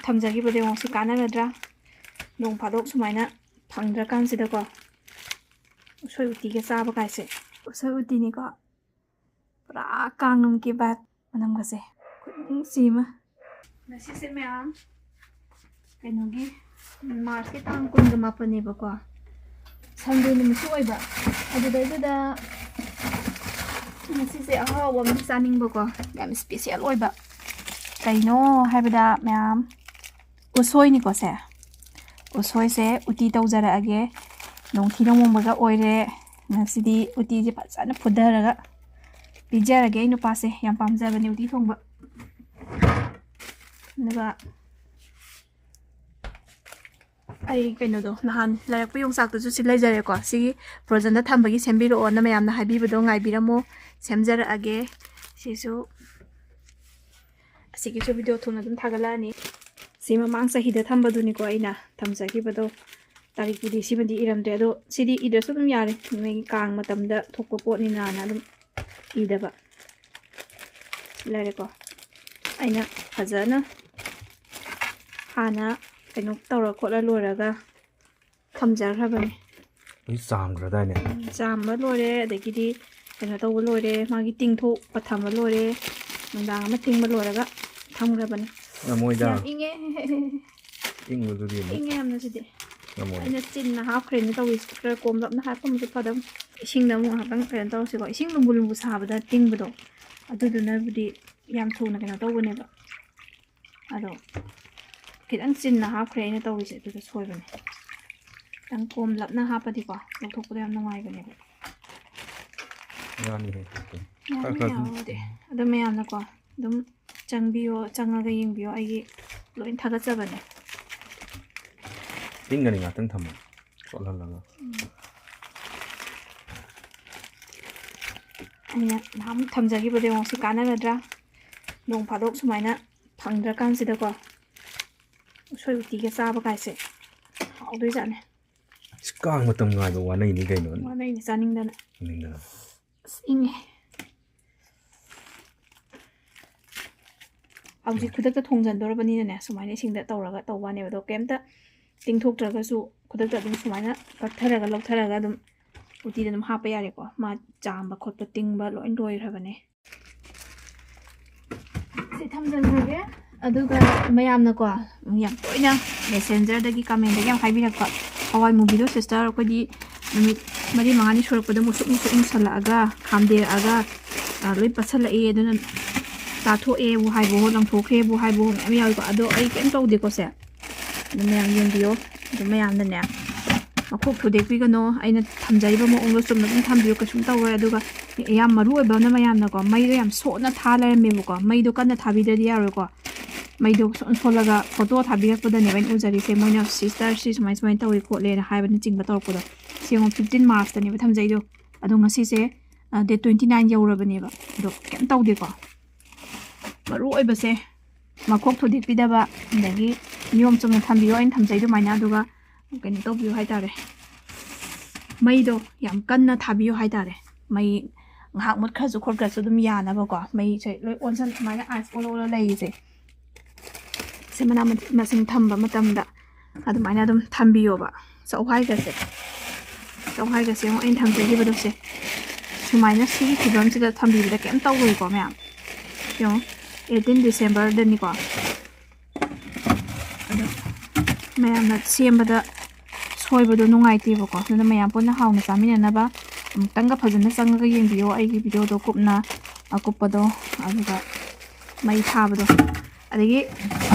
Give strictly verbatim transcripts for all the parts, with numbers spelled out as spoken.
ꯊꯝꯖꯈꯤꯕꯗꯣ ꯌꯦꯡꯉꯣ, ꯁꯤ ꯀꯥꯟꯅꯒꯗ꯭ꯔꯥ? ꯅꯣꯡ ꯐꯥꯗꯣꯛ ꯁꯨꯃꯥꯏꯅ ꯐꯪꯗ꯭ꯔꯀꯥꯟꯁꯤꯗꯀꯣ, ꯎꯁꯣꯏ ꯎꯇꯤꯒ ꯆꯥꯕ ꯀꯥꯏꯁꯦ꯫ ꯎꯁꯣꯏ ꯎꯇꯤꯅꯤꯀꯣ, ꯄꯨꯔꯥ ꯀꯥꯡꯅꯨꯡꯒꯤ ꯚꯥꯏꯕ, ꯃꯅꯝꯒꯁꯦ ꯈꯨꯅꯨꯡꯁꯤ ꯑꯃ꯫ ꯉꯁꯤꯁꯦ ꯃꯌꯥꯝ ꯀꯩꯅꯣꯒꯤ ꯃꯥꯔꯁꯀꯤ ꯇꯥꯡ ꯀꯨꯟꯒ ꯃꯥꯄꯟꯅꯦꯕꯀꯣ, ꯁꯟꯗꯦ ꯅꯨꯃꯤꯠꯁꯨ ꯑꯣꯏꯕ꯫ ꯑꯗꯨꯗꯩꯗꯨꯗ ꯉꯁꯤꯁꯦ ꯑꯍꯥꯎꯕ ꯑꯃ ꯆꯥꯅꯤꯡꯕꯀꯣ, ꯌꯥꯝ ꯏꯁꯄꯤꯁꯦꯜ ꯑꯣꯏꯕ꯫ ꯀꯩꯅꯣ ꯍꯥꯏꯕꯗ ꯃꯌꯥꯝ, ꯎꯁꯣꯏꯅꯤꯀꯣ ꯁꯦ꯫ ꯎꯁꯣꯏꯁꯦ ꯎꯇꯤ ꯇꯧꯖꯔꯛꯑꯒꯦ꯫ ꯅꯣꯡꯊꯤ ꯅꯣꯡꯃꯪꯕꯒ ꯑꯣꯏꯔꯦ꯫ ꯉꯁꯤꯗꯤ ꯎꯇꯤꯁꯦ ꯐꯖꯅ ꯐꯨꯊꯔꯒ ꯄꯤꯖꯔꯒꯦ꯫ ꯑꯩ ꯅꯨꯄꯥꯁꯦ ꯌꯥꯝ ꯄꯥꯝꯖꯕꯅꯦ ꯎꯇꯤ ꯊꯣꯡꯕ꯫ ꯑꯗꯨꯒ ꯑꯩ ꯀꯩꯅꯣꯗꯣ, ꯅꯍꯥꯟ ꯂꯩꯔꯛꯄ ꯌꯣꯡꯆꯥꯛꯇꯨꯁꯨ ꯁꯤ ꯂꯩꯖꯔꯦꯀꯣ꯫ ꯁꯤꯒꯤ ꯐ꯭ꯔꯣꯖꯟꯗ ꯊꯝꯕꯒꯤ ꯁꯦꯝꯕꯤꯔꯛꯑꯣꯅ ꯃꯌꯥꯝꯅ ꯍꯥꯏꯕꯤꯕꯗꯣ ꯉꯥꯏꯕꯤꯔꯝꯃꯣ, ꯁꯦꯝꯖꯔꯛꯑꯒꯦ꯫ ꯁꯤꯁꯨ, ꯑꯁꯤꯒꯤꯁꯨ ꯚꯤꯗꯤꯑꯣ ꯊꯨꯅ ꯑꯗꯨꯝ ꯊꯥꯒꯠꯂꯛꯑꯅꯤ꯫ ꯁꯤ ꯃꯃꯥꯡ ꯆꯍꯤꯗ ꯊꯝꯕꯗꯨꯅꯤꯀꯣ ꯑꯩꯅ ꯊꯝꯖꯈꯤꯕꯗꯣ꯫ ꯇꯥꯔꯤꯛꯄꯨꯗꯤ ꯁꯤꯃꯗꯤ ꯏꯔꯝꯗ꯭ꯔꯦ, ꯑꯗꯣ ꯁꯤꯗꯤ ꯏꯗ꯭ꯔꯁꯨ ꯑꯗꯨꯝ ꯌꯥꯔꯦ, ꯅꯣꯏꯒꯤ ꯀꯥꯡ ꯃꯇꯝꯗ ꯊꯣꯛꯄ ꯄꯣꯠꯅꯤꯅꯅ ꯑꯗꯨꯝ ꯏꯗꯕ꯫ ꯂꯩꯔꯦꯀꯣ꯫ ꯑꯩꯅ ꯐꯖꯅ ꯍꯥꯟꯅ ꯀꯩꯅꯣ ꯇꯧꯔ ꯈꯣꯠꯂ ꯂꯣꯏꯔꯒ ꯊꯝꯖꯈ꯭ꯔꯕꯅꯦ꯫ ꯂꯣꯏ ꯆꯥꯝꯈ꯭ꯔꯗꯥꯏꯅꯦ? ꯆꯥꯝꯕ ꯂꯣꯏꯔꯦ, ꯑꯗꯒꯤꯗꯤ ꯀꯩꯅꯣ ꯇꯧꯕ ꯂꯣꯏꯔꯦ, ꯃꯥꯒꯤ ꯇꯤꯡꯊꯣꯛꯄ ꯊꯝꯕ ꯂꯣꯏꯔꯦ, ꯅꯨꯡꯗꯥꯡ ꯑꯃ ꯇꯤꯡꯕ ꯂꯣꯏꯔꯒ ꯊꯝꯈ꯭ꯔꯕꯅꯦ꯫ ꯉꯝꯃꯣꯏꯗ꯫ ꯌꯥꯝ ꯏꯪꯉꯦ꯫ ꯏꯪꯕꯗꯨꯗꯤ ꯑꯃꯨꯛ ꯏꯪꯉꯦ ꯌꯥꯝꯅ ꯁꯤꯗꯤ꯫ ꯉꯝꯃꯣꯏ꯫ ꯑꯩꯅ ꯆꯤꯟꯅ ꯍꯥꯞꯈ꯭ꯔꯦꯅ ꯇꯧꯔꯤꯁꯦ, ꯈꯔ ꯀꯣꯝꯂꯞꯅ ꯍꯥꯞꯄ ꯑꯃꯁꯨ ꯐꯗꯧꯅꯤ꯫ ꯏꯁꯤꯡꯗ ꯑꯃꯨꯛ ꯉꯥꯏꯍꯥꯛꯇꯪ ꯀꯩꯅꯣ ꯇꯧꯔꯁꯤꯀꯣ꯫ ꯏꯁꯤꯡ ꯂꯨꯝꯕꯨ ꯂꯨꯝꯕꯨ ꯁꯥꯕꯗ ꯇꯤꯡꯕꯗꯣ, ꯑꯗꯨꯗꯨꯅꯕꯨꯗꯤ ꯌꯥꯝ ꯊꯨꯅ ꯀꯩꯅꯣ ꯇꯧꯕꯅꯦꯕ꯫ ꯑꯗꯣ ꯈꯤꯇꯪ ꯆꯤꯟꯅ ꯍꯥꯞꯈ꯭ꯔꯦ ꯑꯩꯅ ꯇꯧꯔꯤꯁꯦ, ꯑꯗꯨꯗ ꯁꯣꯏꯕꯅꯦ꯫ ꯈꯤꯇꯪ ꯀꯣꯝꯂꯞꯅ ꯍꯥꯞꯄꯗꯤꯀꯣ, ꯂꯧꯊꯣꯛꯄꯗ ꯌꯥꯝ ꯅꯨꯡꯉꯥꯏꯕꯅꯦꯕ꯫ ꯌꯥꯅꯤꯍꯦ꯫ ꯌꯥꯅꯤ, ꯈꯔ ꯈꯔ ꯑꯗꯨꯝ ꯌꯥꯕꯨꯗꯤ꯫ ꯑꯗꯣ ꯃꯌꯥꯝꯅꯀꯣ ꯑꯗꯨꯝ ꯆꯪꯕꯤꯌꯣ, ꯆꯪꯉꯒ ꯌꯦꯡꯕꯤꯌꯣ, ꯑꯩꯒꯤ ꯂꯣꯏ ꯊꯥꯒꯠꯆꯕꯅꯦ꯫ ꯏꯪꯒꯅꯤ, ꯉꯥꯛꯇꯪ ꯊꯝꯃꯣ, ꯆꯣꯠꯍꯜꯂꯒ꯫ ꯎꯝ꯫ ꯑꯩꯅ ꯅꯍꯥꯟꯃꯨꯛ ꯊꯝꯖꯈꯤꯕꯗꯣ ꯌꯦꯡꯉꯣ, ꯁꯤ ꯀꯥꯟꯅꯒꯗ꯭ꯔꯥ? ꯅꯣꯡ ꯐꯥꯗꯣꯛ ꯁꯨꯃꯥꯏꯅ ꯐꯪꯗ꯭ꯔꯀꯥꯟꯁꯤꯗꯀꯣ, ꯎꯁꯣꯏ ꯎꯇꯤꯒ ꯆꯥꯕ ꯀꯥꯏꯁꯦ ꯍꯥꯎꯗꯣꯏꯖꯥꯠꯅꯤ꯫ ꯑꯁ, ꯀꯥꯡ ꯃꯇꯝ ꯉꯥꯏꯕ ꯋꯥꯅꯩꯅꯤ ꯀꯩꯅꯣ꯫ ꯋꯥꯅꯩꯅꯤ, ꯆꯥꯅꯤꯡꯗꯅ꯫ ꯆꯥꯅꯤꯡꯗꯅ꯫ ꯑꯁ, ꯏꯪꯉꯦ꯫ ꯍꯧꯖꯤꯛ ꯈꯨꯗꯛꯇ ꯊꯣꯡꯖꯟꯗꯣꯔꯕꯅꯤꯅꯅꯦ, ꯁꯨꯃꯥꯏꯅ ꯏꯁꯤꯡꯗ ꯇꯧꯔꯒ ꯇꯧꯕꯅꯦꯕ꯫ ꯑꯗꯣ ꯀꯩꯝꯇ ꯇꯤꯡꯊꯣꯛꯇ꯭ꯔꯒꯁꯨ ꯈꯨꯗꯛꯇ ꯑꯗꯨꯝ ꯁꯨꯃꯥꯏꯅ ꯄꯠꯊꯔꯒ ꯂꯧꯊꯔꯒ ꯑꯗꯨꯝ ꯎꯇꯤꯗ ꯑꯗꯨꯝ ꯍꯥꯞꯄ ꯌꯥꯔꯦꯀꯣ꯫ ꯃꯥ ꯆꯥꯝꯕ ꯈꯣꯠꯄ ꯇꯤꯡꯕ ꯂꯣꯏ ꯂꯣꯏꯈ꯭ꯔꯕꯅꯦ꯫ ꯁꯤ ꯊꯝꯖꯤꯟꯈ꯭ꯔꯒꯦ꯫ ꯑꯗꯨꯒ ꯃꯌꯥꯝꯅꯀꯣ, ꯌꯥꯝ ꯇꯣꯏꯅ ꯃꯦꯁꯦꯟꯖꯔꯗꯒꯤ ꯀꯃꯦꯟꯗꯒꯤ ꯌꯥꯝ ꯍꯥꯏꯕꯤꯔꯛꯄ, "ꯍꯋꯥꯏ ꯃꯨꯕꯤꯗꯣ ꯁꯤꯁꯇꯔ, ꯑꯩꯈꯣꯏꯗꯤ ꯅꯨꯃꯤꯠ ꯃꯔꯤ ꯃꯉꯥꯅꯤ ꯁꯨꯔꯛꯄꯗ ꯃꯨꯁꯨꯛ ꯃꯨꯁꯨꯛ ꯃꯨꯁꯜꯂꯛꯑꯒ ꯈꯥꯝꯗꯦꯔꯛꯑꯒ, ꯑ, ꯂꯣꯏ ꯄꯠꯁꯜꯂꯛꯑꯦ, ꯑꯗꯨꯅ ꯆꯥꯊꯣꯛꯑꯦꯕꯨ ꯍꯥꯏꯕꯍꯣ, ꯂꯪꯊꯣꯛꯈ꯭ꯔꯦꯕꯨ ꯍꯥꯏꯕꯍꯣ ꯃꯌꯥꯝ ꯌꯥꯎꯋꯤꯀꯣ꯫ ꯑꯗꯣ ꯑꯩ ꯀꯩꯝ ꯇꯧꯗꯦꯀꯣ ꯁꯦ꯫ ꯑꯗꯨ ꯃꯌꯥꯝ ꯌꯦꯡꯕꯤꯌꯣ꯫ ꯑꯗꯨ ꯃꯌꯥꯝꯅꯅꯦ, ꯃꯈꯣꯛ ꯊꯨꯗꯦꯛꯄꯤꯒꯅꯣ꯫ ꯑꯩꯅ ꯊꯝꯖꯔꯤꯕ ꯃꯑꯣꯡꯗꯣ ꯆꯨꯝꯅ ꯑꯗꯨꯝ ꯊꯝꯕꯤꯌꯨ, ꯀꯩꯁꯨꯝ ꯇꯧꯔꯣꯏ꯫ ꯑꯗꯨꯒ ꯌꯥꯝ ꯃꯔꯨ ꯑꯣꯏꯕ ꯑꯃꯅ, ꯃꯌꯥꯝꯅꯀꯣ, ꯃꯩꯗꯣ ꯌꯥꯝ ꯁꯣꯠꯅ ꯊꯥ ꯂꯩꯔꯝꯃꯦꯕꯀꯣ꯫ ꯃꯩꯗꯣ ꯀꯟꯅ ꯊꯥꯕꯤꯗ꯭ꯔꯗꯤ ꯌꯥꯔꯣꯏꯀꯣ꯫ ꯃꯩꯗꯣ ꯁꯣꯠ ꯁꯣꯜꯂꯒ ꯐꯣꯇꯣ ꯊꯥꯕꯤꯔꯛꯄꯗꯅꯦꯕ ꯑꯩꯅ ꯎꯖꯔꯤꯁꯦ꯫ ꯃꯣꯏꯅ, "ꯁꯤꯁꯇꯔ, ꯁꯤ ꯁꯨꯃꯥꯏ ꯁꯨꯃꯥꯏꯅ ꯇꯧꯏ ꯈꯣꯠꯂꯦꯅ" ꯍꯥꯏꯕꯅꯆꯤꯡꯕ ꯇꯧꯔꯛꯄꯗꯣ꯫ ꯁꯤ ꯌꯦꯡꯉꯣ, ꯐꯤꯐꯇꯤꯟ ꯃꯥꯔꯆꯇꯅꯦꯕ ꯊꯝꯖꯩꯗꯣ꯫ ꯑꯗꯣ ꯉꯁꯤꯁꯦ, ꯑ, ꯗꯦꯠ ꯇ꯭ꯋꯦꯟꯇꯤ ꯅꯥꯏꯟ ꯌꯧꯔꯕꯅꯦꯕ꯫ ꯑꯗꯣ ꯀꯩꯝ ꯇꯧꯗꯦꯀꯣ꯫ ꯃꯔꯨ ꯑꯣꯏꯕꯁꯦ, ꯃꯈꯣꯛ ꯊꯨꯗꯦꯛꯄꯤꯗꯕ, ꯑꯗꯒꯤ ꯅꯤꯌꯣꯝ ꯆꯨꯝꯅ ꯊꯝꯕꯤꯌꯣ ꯑꯩꯅ ꯊꯝꯖꯩ ꯑꯗꯨꯃꯥꯏꯅ꯫ ꯑꯗꯨꯒ ꯀꯩꯅꯣ ꯇꯧꯕꯤꯌꯨ ꯍꯥꯏꯇꯥꯔꯦ, ꯃꯩꯗꯣ ꯌꯥꯝ ꯀꯟꯅ ꯊꯥꯕꯤꯌꯨ ꯍꯥꯏꯇꯥꯔꯦ꯫ ꯃꯩ ꯉꯥꯏꯍꯥꯛ ꯃꯨꯠꯈ꯭ꯔꯁꯨ ꯈꯣꯠꯈ꯭ꯔꯁꯨ ꯑꯗꯨꯝ ꯌꯥꯅꯕꯀꯣ꯫ ꯃꯩꯁꯦ ꯂꯣꯏ ꯑꯣꯟꯁꯟ-, ꯁꯨꯃꯥꯏꯅ ꯑꯥꯏꯁ ꯑꯣꯜꯂ ꯑꯣꯜꯂ ꯂꯩꯔꯤꯁꯦ, ꯁꯤ ꯃꯅꯥ ꯃꯁꯤꯡ ꯊꯝꯕ ꯃꯇꯝꯗ ꯑꯗꯨꯃꯥꯏꯅ ꯑꯗꯨꯝ ꯊꯝꯕꯤꯌꯣꯕ꯫ ꯆꯥꯛꯍꯋꯥꯏꯒꯁꯦ, ꯆꯥꯛꯍꯋꯥꯏꯒꯁꯦ ꯑꯃꯨꯛ ꯑꯩꯅ ꯊꯝꯖꯈꯤꯕꯗꯣ ꯁꯦ, ꯁꯨꯃꯥꯏꯅ ꯁꯤꯒꯤ ꯐꯤꯕꯝꯁꯤꯗ ꯊꯝꯕꯤꯕꯗ ꯀꯩꯝ ꯇꯧꯔꯣꯏꯀꯣ ꯃꯌꯥꯝ꯫ ꯌꯦꯡꯉꯣ, ꯑꯩꯠꯇꯤꯟ ꯗꯤꯁꯦꯝꯕꯔꯗꯅꯤꯀꯣ꯫ ꯑꯗꯣ ꯃꯌꯥꯝꯅ ꯁꯦꯝꯕꯗ ꯁꯣꯏꯕꯗꯣ ꯅꯨꯡꯉꯥꯏꯇꯦꯕꯀꯣ꯫ ꯑꯗꯨꯅ ꯃꯌꯥꯝ ꯄꯨꯟꯅ ꯍꯥꯎꯅ ꯆꯥꯃꯤꯟꯅꯅꯕ ꯑꯃꯨꯛꯇꯪꯒ ꯐꯖꯅ ꯆꯪꯉꯒ ꯌꯦꯡꯕꯤꯌꯣ ꯑꯩꯒꯤ ꯚꯤꯗꯤꯑꯣꯗꯣ ꯀꯨꯞꯅ, ꯑꯀꯨꯞꯄꯗꯣ, ꯑꯗꯨꯒ ꯃꯩ ꯊꯥꯕꯗꯣ꯫ ꯑꯗꯒꯤ,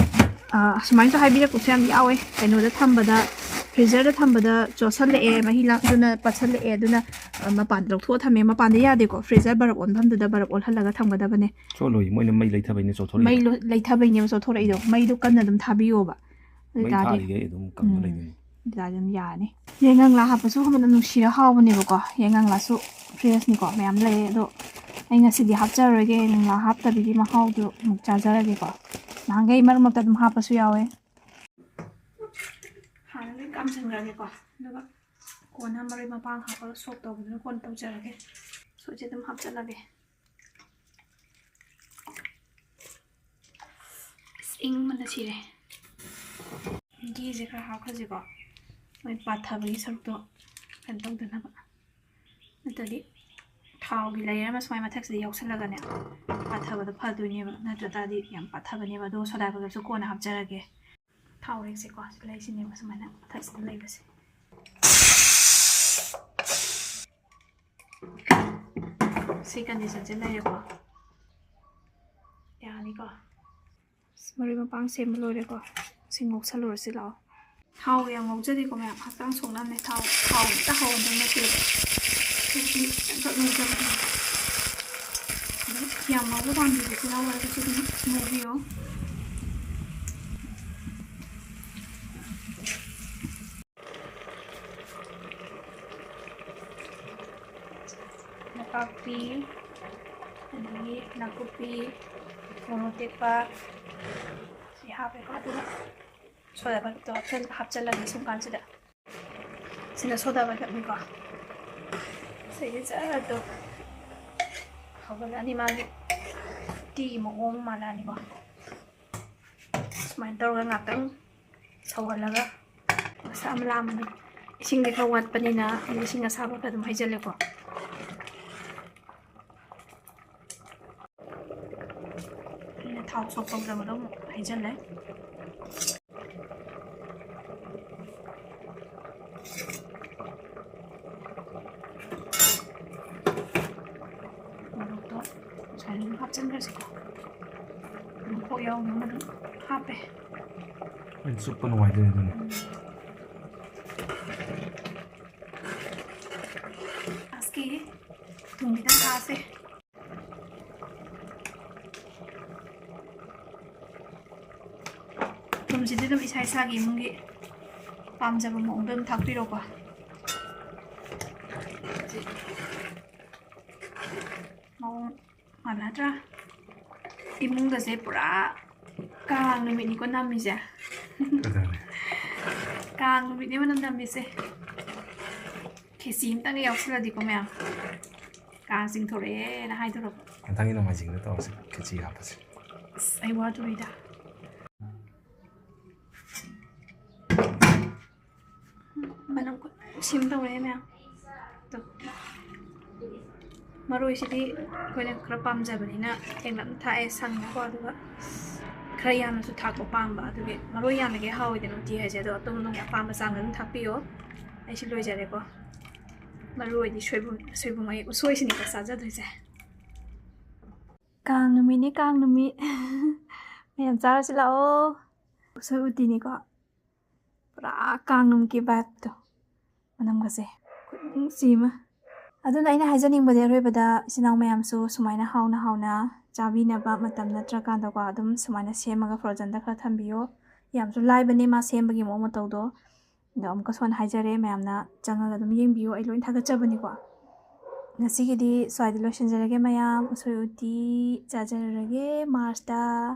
ꯑ, ꯁꯨꯃꯥꯏꯅꯁꯨ ꯍꯥꯏꯕꯤꯔꯛꯄꯁꯨ ꯌꯥꯝ ꯌꯥꯎꯋꯦ, "ꯀꯩꯅꯣꯗ ꯊꯝꯕꯗ, ꯐ꯭ꯔꯤꯖꯔꯗ ꯊꯝꯕꯗ ꯆꯣꯠꯁꯜꯂꯛꯑꯦ, ꯃꯍꯤ ꯂꯥꯡ-, ꯑꯗꯨꯅ ꯄꯠꯁꯜꯂꯛꯑꯦ, ꯑꯗꯨꯅ, ꯑ, ꯃꯄꯥꯟꯗ ꯂꯧꯊꯣꯛꯑ ꯊꯝꯃꯦ"꯫ ꯃꯄꯥꯟꯗ ꯌꯥꯗꯦꯀꯣ, ꯐ꯭ꯔꯤꯖꯔ ꯕꯔꯞ ꯑꯣꯟꯐꯝꯗꯨꯗ ꯕꯔꯞ ꯑꯣꯜꯍꯜꯂꯒ ꯊꯝꯒꯗꯕꯅꯦ꯫ ꯆꯣꯠꯂꯣꯏ, ꯃꯣꯏꯅ ꯃꯩ ꯂꯩꯊꯕꯩꯅꯦ ꯆꯣꯠꯊꯣꯔꯛꯏꯗꯣ꯫ ꯃꯩ ꯂꯣ-, ꯂꯩꯊꯕꯩꯅꯦꯕ ꯆꯣꯠꯊꯣꯔꯛꯏꯗꯣ꯫ ꯎꯝ꯫ ꯃꯩꯗꯣ ꯀꯟꯅ ꯑꯗꯨꯝ ꯊꯥꯕꯤꯌꯣꯕ꯫ ꯃꯩ ꯑꯗꯨ ꯇꯥꯔꯗꯤ, ꯊꯥꯔꯤꯈꯩ ꯑꯗꯨꯝ ꯀꯪꯉ ꯎꯝ, ꯂꯩꯗꯣꯏꯅꯤ꯫ ꯑꯗꯨ ꯇꯥꯔꯗꯤ ꯑꯗꯨꯝ ꯌꯥꯔꯅꯤ꯫ ꯌꯥꯏꯉꯪꯂꯥ ꯍꯥꯞꯄꯁꯨ ꯃꯅꯝ ꯅꯨꯡꯁꯤꯔ ꯍꯥꯎꯕꯅꯦꯕꯀꯣ꯫ ꯌꯥꯏꯉꯪꯂꯥꯁꯨ ꯐ꯭ꯔꯦꯁꯅꯤꯀꯣ, ꯃꯌꯥꯝ ꯂꯩ꯫ ꯑꯗꯣ ꯑꯩ ꯉꯁꯤꯗꯤ ꯍꯥꯞꯆꯔꯔꯣꯏꯒꯦ, ꯌꯥꯏꯉꯪꯂꯥ ꯍꯥꯞꯇꯕꯤꯒꯤ ꯃꯍꯥꯎꯗꯨ ꯑꯃꯨꯛ ꯆꯥꯖꯔꯒꯦꯀꯣ꯫ ꯅꯍꯥꯟꯈꯩ ꯃꯔꯛ ꯃꯔꯛꯇ ꯑꯗꯨꯝ ꯍꯥꯞꯄꯁꯨ ꯌꯥꯎꯋꯦ꯫ ꯍꯥꯟꯅ ꯂꯣꯏ ꯀꯥꯝꯁꯤꯟꯈ꯭ꯔꯒꯦꯀꯣ꯫ ꯑꯗꯨꯒ ꯀꯣꯟꯅ ꯃꯔꯣꯏ ꯃꯄꯥꯡ ꯍꯥꯞꯄꯒ ꯁꯣꯛ ꯇꯧꯕꯗꯨꯅ ꯀꯣꯟꯅ ꯇꯧꯖꯔꯒꯦ꯫ ꯁꯣꯛꯁꯦ ꯑꯗꯨꯝ ꯍꯥꯞꯆꯜꯂꯒꯦ꯫ ꯏꯪꯕꯅ ꯁꯤꯔꯦ꯫ ꯘꯤꯁꯦ ꯈꯔ ꯍꯥꯞꯈ꯭ꯔꯁꯤꯀꯣ, ꯃꯣꯏ ꯄꯥꯊꯕꯒꯤ ꯁꯔꯨꯛꯇꯣ ꯀꯩꯅꯣ ꯇꯧꯗꯅꯕ꯫ ꯅꯠꯇ꯭ꯔꯗꯤ ꯊꯥꯎꯒꯤ layer ꯑꯃ ꯁꯨꯃꯥꯏꯅ ꯃꯊꯛꯁꯤꯗ ꯌꯥꯎꯁꯜꯂꯒꯅꯦ, ꯄꯥꯊꯕꯗꯣ ꯐꯗꯣꯏꯅꯦꯕ, ꯅꯠꯇ꯭ꯔ ꯇꯥꯔꯗꯤ ꯌꯥꯝ ꯄꯥꯊꯕꯅꯦꯕ꯫ ꯑꯗꯣ soda baicambꯁꯨ ꯀꯣꯟꯅ ꯍꯥꯞꯆꯔꯒꯦ꯫ ꯊꯥꯎ ꯔꯦꯛꯁꯦꯀꯣ, ꯁꯤ ꯂꯩꯁꯤꯅꯦꯕ ꯁꯨꯃꯥꯏꯅ ꯃꯊꯛꯁꯤꯗ ꯂꯩꯕꯁꯦ꯫ ꯁꯤ conditionꯁꯦ ꯂꯩꯔꯦꯀꯣ, ꯌꯥꯅꯤꯀꯣ꯫ ꯑꯁ, ꯃꯔꯣꯏ ꯃꯄꯥꯡ ꯁꯦꯝꯕ ꯂꯣꯏꯔꯦꯀꯣ꯫ ꯁꯤ ꯉꯧꯁꯜꯂꯨꯔꯁꯤ ꯂꯥꯛꯑꯣ꯫ ꯊꯥꯎ ꯌꯥꯝ ꯉꯧꯖꯗꯦꯀꯣ ꯃꯌꯥꯝ, ꯍꯛꯆꯥꯡ ꯁꯣꯛꯅꯕꯅꯦ꯫ ꯊꯥꯎ, ꯊꯥꯎ ꯑꯝꯇ ꯍꯧꯍꯟꯗꯧ ꯅꯠꯇꯦꯕ꯫ ꯑꯩꯗꯤ ꯌꯥꯝꯈꯛ ꯉꯧꯖꯕꯅꯦ꯫ ꯑꯗꯨꯝ ꯌꯥꯝ ꯉꯧꯕ ꯄꯥꯝꯗ꯭ꯔꯗꯤ ꯇꯤꯜꯍꯧ ꯍꯥꯏꯕꯁꯨ ꯑꯗꯨꯝ ꯉꯧꯕꯤꯌꯣ꯫ ꯅꯄꯥꯛꯄꯤ, ꯑꯗꯒꯤ ꯅꯥꯀꯨꯞꯄꯤ, ꯃꯣꯔꯣꯛ ꯑꯇꯦꯛꯄ, ꯁꯤ ꯍꯥꯞꯄꯦꯀꯣ꯫ ꯑꯗꯨꯒ soda baicambꯗꯣ ꯍꯥꯞꯆꯤꯜ-, ꯍꯥꯞꯆꯤꯜꯂꯒꯦ ꯁꯨꯝ ꯀꯥꯟꯁꯤꯗ꯫ ꯁꯤꯅ soda baicambꯅꯤꯀꯣ꯫ ꯁꯤꯒꯤ ꯖꯔ ꯑꯗꯨꯝ ꯍꯧꯒꯠꯂꯛꯑꯅꯤ, ꯃꯥꯒꯤ ꯎꯇꯤꯒꯤ ꯃꯑꯣꯡ ꯃꯥꯜꯂꯛꯑꯅꯤꯀꯣ꯫ ꯁꯨꯃꯥꯏꯅ ꯇꯧꯔꯒ ꯉꯥꯛꯇꯪ ꯁꯧꯍꯜꯂꯒ, ꯃꯁꯥ ꯑꯃ ꯂꯥꯝꯕꯅꯤ꯫ ꯏꯁꯤꯡꯗꯤ ꯈꯔ ꯋꯥꯠꯄꯅꯤꯅ ꯑꯩ ꯏꯁꯤꯡ ꯑꯁꯥꯕ ꯈꯔ ꯑꯗꯨꯝ ꯍꯩꯖꯤꯜꯂꯦꯀꯣ꯫ ꯑꯩꯅ ꯊꯥꯎ ꯁꯣꯛ ꯇꯧꯗꯕꯗꯣ ꯑꯃꯨꯛ ꯍꯩꯖꯤꯜꯂꯦ꯫ ꯃꯣꯔꯣꯛꯇꯣ ꯉꯁꯥꯏ ꯑꯗꯨꯝ ꯍꯥꯞꯆꯤꯟꯈ꯭ꯔꯁꯤꯀꯣ꯫ ꯑꯗꯨꯝ ꯀꯣꯛ ꯌꯥꯎꯅꯕ ꯑꯗꯨꯝ ꯍꯥꯞꯄꯦ꯫ ꯑꯩ ꯆꯨꯞꯄ ꯅꯨꯡꯉꯥꯏꯗꯣꯏꯅꯦ ꯑꯗꯨꯅ꯫ ꯎꯝ꯫ ꯂꯥꯁꯀꯤ ꯊꯨꯝ ꯈꯤꯇꯪ ꯊꯥꯛꯑꯁꯦ꯫ ꯊꯨꯝꯁꯤꯗꯤ ꯑꯗꯨꯝ ꯏꯁꯥ ꯏꯁꯥꯒꯤ ꯏꯃꯨꯡꯒꯤ ꯄꯥꯝꯖꯕ ꯃꯑꯣꯡꯗ ꯑꯗꯨꯝ ꯊꯥꯛꯄꯤꯔꯣꯀꯣ꯫ ꯃꯑꯣꯡ ꯃꯥꯟꯅꯗ꯭ꯔꯥ? ꯏꯃꯨꯡꯒꯁꯦ ꯄꯨꯔꯥ ꯀꯥꯡ ꯅꯨꯃꯤꯠꯅꯤꯀꯣ ꯅꯝꯃꯤꯁꯦ꯫ ꯑꯗꯨꯅꯦ꯫ ꯀꯥꯡ ꯅꯨꯃꯤꯠꯅꯦꯕ ꯅꯝ ꯅꯝꯃꯤꯁꯦ꯫ ꯈꯦꯆꯤ ꯑꯝꯇꯪꯒ ꯌꯥꯎꯁꯜꯂꯗꯤꯀꯣ ꯃꯌꯥꯝ, ꯀꯥꯡ ꯆꯤꯡꯊꯣꯔꯛꯑꯦꯅ ꯍꯥꯏꯗꯣꯔꯕ꯫ ꯃꯊꯪꯒꯤ ꯅꯣꯡꯃꯥꯏꯖꯤꯡꯗ ꯇꯧꯔꯁꯤ ꯈꯦꯆꯤ ꯍꯥꯞꯄꯁꯦ꯫ ꯑꯁ, ꯑꯩ ꯋꯥꯗꯣꯔꯤꯗ꯫ ꯃꯅꯝ ꯈꯨꯅꯨꯡꯁꯤ ꯑꯃ ꯇꯧꯔꯦ ꯃꯌꯥꯝ꯫ ꯇꯣ꯫ ꯃꯔꯣꯏꯁꯤꯗꯤ ꯑꯩꯈꯣꯏꯅ ꯈꯔ ꯄꯥꯝꯖꯕꯅꯤꯅ ꯇꯦꯡꯂꯞꯅ ꯊꯥꯛꯑꯦ, ꯁꯪꯅꯀꯣ꯫ ꯑꯗꯨꯒ ꯈꯔ ꯌꯥꯝꯅꯁꯨ ꯊꯥꯛꯄ ꯄꯥꯝꯕ, ꯑꯗꯨꯒꯤ ꯃꯔꯣꯏ ꯌꯥꯝꯃꯤꯈꯩ ꯍꯥꯎꯋꯤꯗꯅ ꯎꯇꯤ ꯍꯥꯏꯁꯦ꯫ ꯑꯗꯣ ꯑꯗꯣꯝ ꯑꯗꯣꯝꯒꯤ ꯑꯄꯥꯝꯕ ꯆꯥꯡꯗ ꯑꯗꯨꯝ ꯊꯥꯛꯄꯤꯌꯣ꯫ ꯑꯩꯁꯤ ꯂꯣꯏꯖꯔꯦꯀꯣ꯫ ꯃꯔꯨ ꯑꯣꯏꯗꯤ ꯁꯣꯏꯕꯨꯝ, ꯁꯣꯏꯕꯨꯝ ꯑꯩ ꯎꯁꯣꯏꯁꯤꯅꯤꯀꯣ ꯆꯥꯖꯗꯣꯏꯁꯦ꯫ ꯀꯥꯡ ꯅꯨꯃꯤꯠꯅꯤ, ꯀꯥꯡ ꯅꯨꯃꯤꯠ꯫ ꯃꯌꯥꯝ ꯆꯥꯔꯁꯤ ꯂꯥꯛꯑꯣ꯫ ꯎꯁꯣꯏ ꯎꯇꯤꯅꯤꯀꯣ꯫ ꯄꯨꯔꯥ ꯀꯥꯡ ꯅꯨꯃꯤꯠꯀꯤ vibeꯇꯣ꯫ ꯃꯅꯝꯒꯁꯦ ꯈꯨꯅꯨꯡꯁꯤ ꯑꯃ꯫ ꯑꯗꯨꯅ ꯑꯩꯅ ꯍꯥꯏꯖꯅꯤꯡꯕꯗꯤ, ꯑꯔꯣꯏꯕꯗ ꯏꯆꯤꯟ ꯏꯅꯥꯎ ꯃꯌꯥꯝꯁꯨ ꯁꯨꯃꯥꯏꯅ ꯍꯥꯎꯅ ꯍꯥꯎꯅ ꯆꯥꯕꯤꯅꯕ, ꯃꯇꯝ ꯅꯠꯇ꯭ꯔꯀꯥꯟꯗꯀꯣ ꯑꯗꯨꯝ ꯁꯨꯃꯥꯏꯅ ꯁꯦꯝꯃꯒ frozenꯗ ꯈꯔ ꯊꯝꯕꯤꯌꯣ꯫ ꯌꯥꯝꯁꯨ ꯂꯥꯏꯕꯅꯦ ꯃꯥ ꯁꯦꯝꯕꯒꯤ ꯃꯑꯣꯡ ꯃꯇꯧꯗꯣ꯫ ꯑꯗꯣ ꯑꯃꯨꯛꯀꯁꯨ ꯍꯟꯅ ꯍꯥꯏꯖꯔꯦ, ꯃꯌꯥꯝꯅ ꯆꯪꯉꯒ ꯑꯗꯨꯝ ꯌꯦꯡꯕꯤꯌꯨ, ꯑꯩ ꯂꯣꯏ ꯊꯥꯒꯠꯆꯕꯅꯤꯀꯣ꯫ ꯉꯁꯤꯒꯤꯗꯤ ꯁ꯭ꯋꯥꯏꯗ ꯂꯣꯏꯁꯤꯟꯖꯔꯒꯦ ꯃꯌꯥꯝ꯫ ꯎꯁꯣꯏ ꯎꯇꯤ ꯆꯥꯖꯔꯒꯦ Marchꯇ꯫